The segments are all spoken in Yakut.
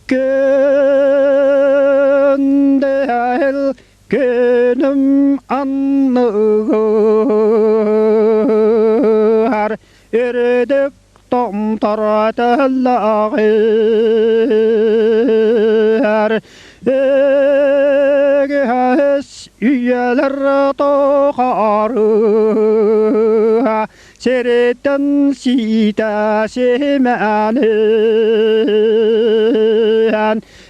Күндэл күнүм анныгар үрдүк томторо тэллэҕэр Үгүс үйэлэр тухары Сириттэн сиитэ симээн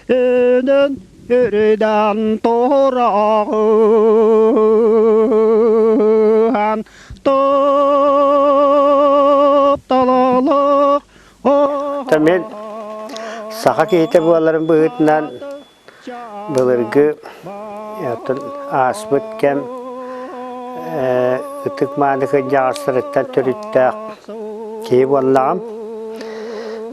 Үнүн үрдэн тураҕын Тупталалык Мен саха киһитэ буоларым быһыытынан былыргы ааспыт кэм ытык-мааны кырдьаҕастарыттан төрүттээх киһи буоллаҕым.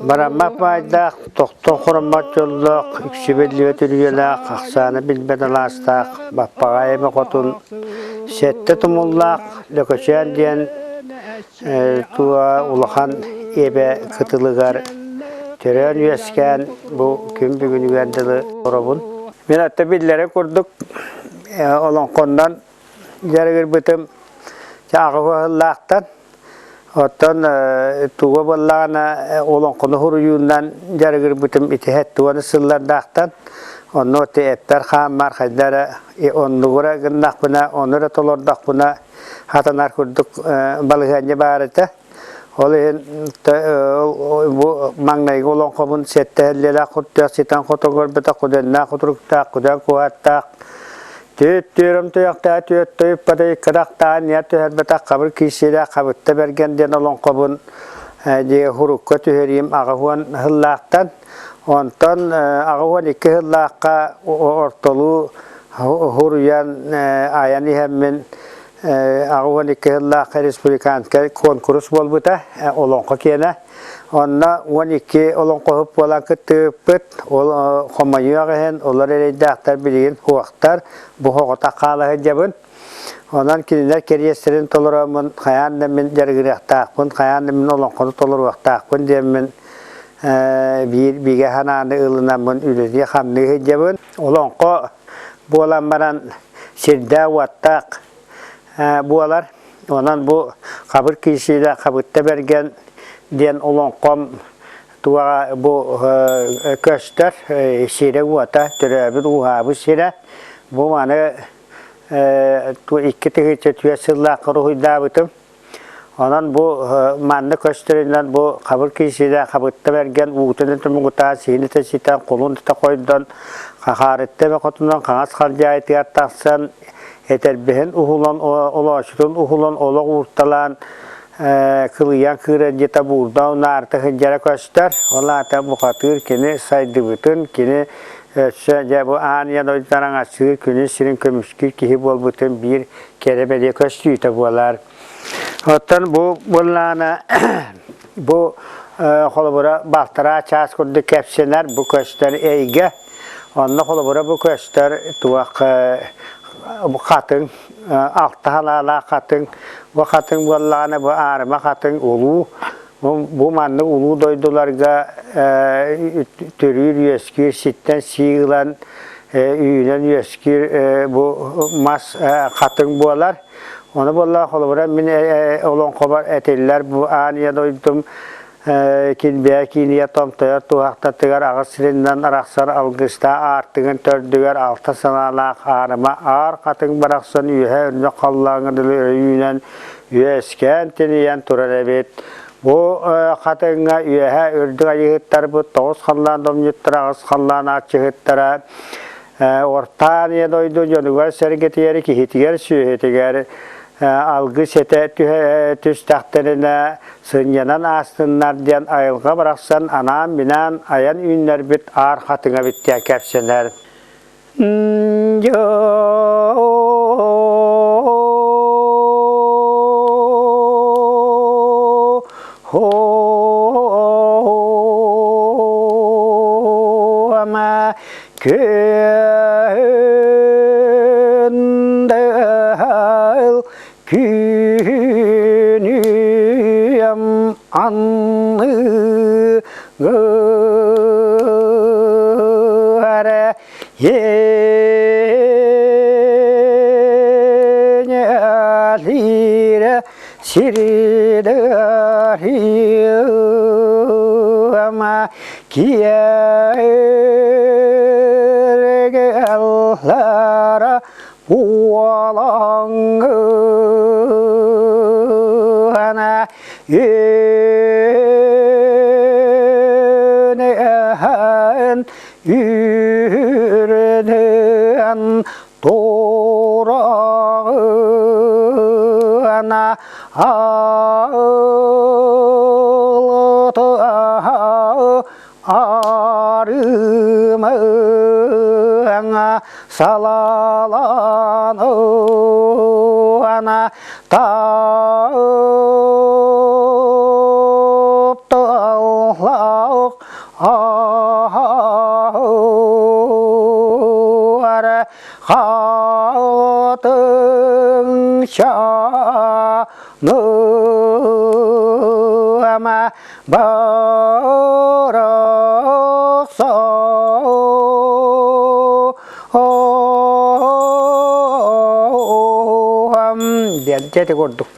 Бараммат баайдаах, тохтон хороммот дьоллоох, үксү биллибэт үрүйэлээх, ахсаана билбэт алаастаах, Баппаҕай эбэ хотун, сэттэ тумуллаах Лөкөчөөн диэн Туа улахан эбэ кытылыгар төрөөн-үөскээн бу күн бүгүнүгэр дылы олоробун. Мин атта биллэрэ курдук олоҥхоннон дьарыгырбытым аҕыһыллаахтан. Оттон туга буоллаҕына олоҥхону суруйуунан дьарыгырбытым ити туону сыллардаахтан. Онно эппэр хааммар хайда эрэ оннугура гыннахпына, ону эрэ толордохпуна хатанар курдук балаһыанньа баар этэ. Ол иһин бу маҥнайгы олоҥхобун сэттэһэллиэлээх куртуйах ситэн хотон көрбөтөх кудэннээх кутуруктаах кудэн куһааттаах түөт түөрөм туйахтаах түөт тойуппата иккадахтаан ньэр түһэрбэтэх хабыр киирсиилээх хабытта бэргэн диэн олоҥхобун дьиэ хурукка түһэриим аҕыһуон сыллаахтан онтон 82 сыллаахха ортолуу Хуруйан айан иһэммин 82 сыллаах республиканскай куонкурус буолбута олоҥхо киэнэ. Онно 12 олоҥхоһут буолан кыттыбыппыт. Ол хомойуох иһин олор эрэйдээхтэр билигин суохтар. Бу соҕотох хаала сылдьабын. Онон кинилэр кэриэстэрин толороммун хайаан да мин дьарыгырыахтаахпын, хайаан да мин олоҥхону толоруохтаахпын диэммин биир бигэ санааны ылынаммын үлэлии-хамныы сылдьабын. Олоҥхо буолан баран сирдээх-уоттаах буолар. Онон бу Хабыр Киисиилэ Хабытта Бэргэн диэн олоҥхом туоҕа бу көстөр сирэ-уота, төрөөбүт ууһаабыт сирэ. Бу маны 2004 сыллаахха уруһуйдаабытым. Онон бу манна көстөрүнэн бу хабыр киисилэ хабытта бэргэн уутун тумугутаа сиһини ситэн кулун тута хойдон хахаарытта эбэ хотунан хаҥас халдьаайытыгар тахсан этэрбэһин уһулан олоочутун уһулан олох уурталаан кылыйан кыырандьыта буурда унаарта сылдьара көстөр. Ол аата бухатыыр кини сайдыбытын, кини өссө дьэ бу аан ийэ дойдутун аҥастыыр күнүн сирин көмүскүүр киһи буолбутун биир кэрэ бэлиэ көстүүтэ буолар. Оттон бу буоллаҕына бу холобура балтараа чаас курдук кэпсэнэр бу көстөр эйгэ. Онно холобура бу көстөр туох хатыҥ алта халаалаах хатыҥ бу хатыҥ буоллаҕына бу аарыма хатыҥ улуу бу маннык улуу дойдуларга төрүүр үөскүүр ситтэн сии ылан үүнэн үөскүүр бу мас хатыҥ буолар. Ону буолла холобура мин олоҥхобор этиллэр бу аан ийэ дойдум килбиэ кииниэ томтойор туһахтатыгар аҕыс сиринэн арахсар алгыстаах аартыгын төрдүгэр алта санаалаах аарыма аар хатыҥ барахсан үөһэ үрдүк халлааҥҥа дылы үүнэн үөскээн тэнийэн турар эбит. Бу хатыҥҥа үөһэ үрдүк айыһыттарбыт тоҕус халлаан домньуттара, аҕыс халлаан ааччыһыттара Орто Азия дойду дьонугар-сэргэтигэр, киһитигэр-сүөһүтүгэр алгыс этэ түстэхтэринэ сынньанан аастыннар диэн айылҕа барахсан анаан-минээн айан үүннэрбит аар хатыҥа эбит диэн кэпсэнэр. Күндэл күнүм анныгар. Енялире сиридарыама киэргэллара буолаҥгына үүнэһэн үүрүнэн тураҕына арымаҥа салалаан тапталлаах хатыҥ чаныама барахсан диэн дьэ ити курдук.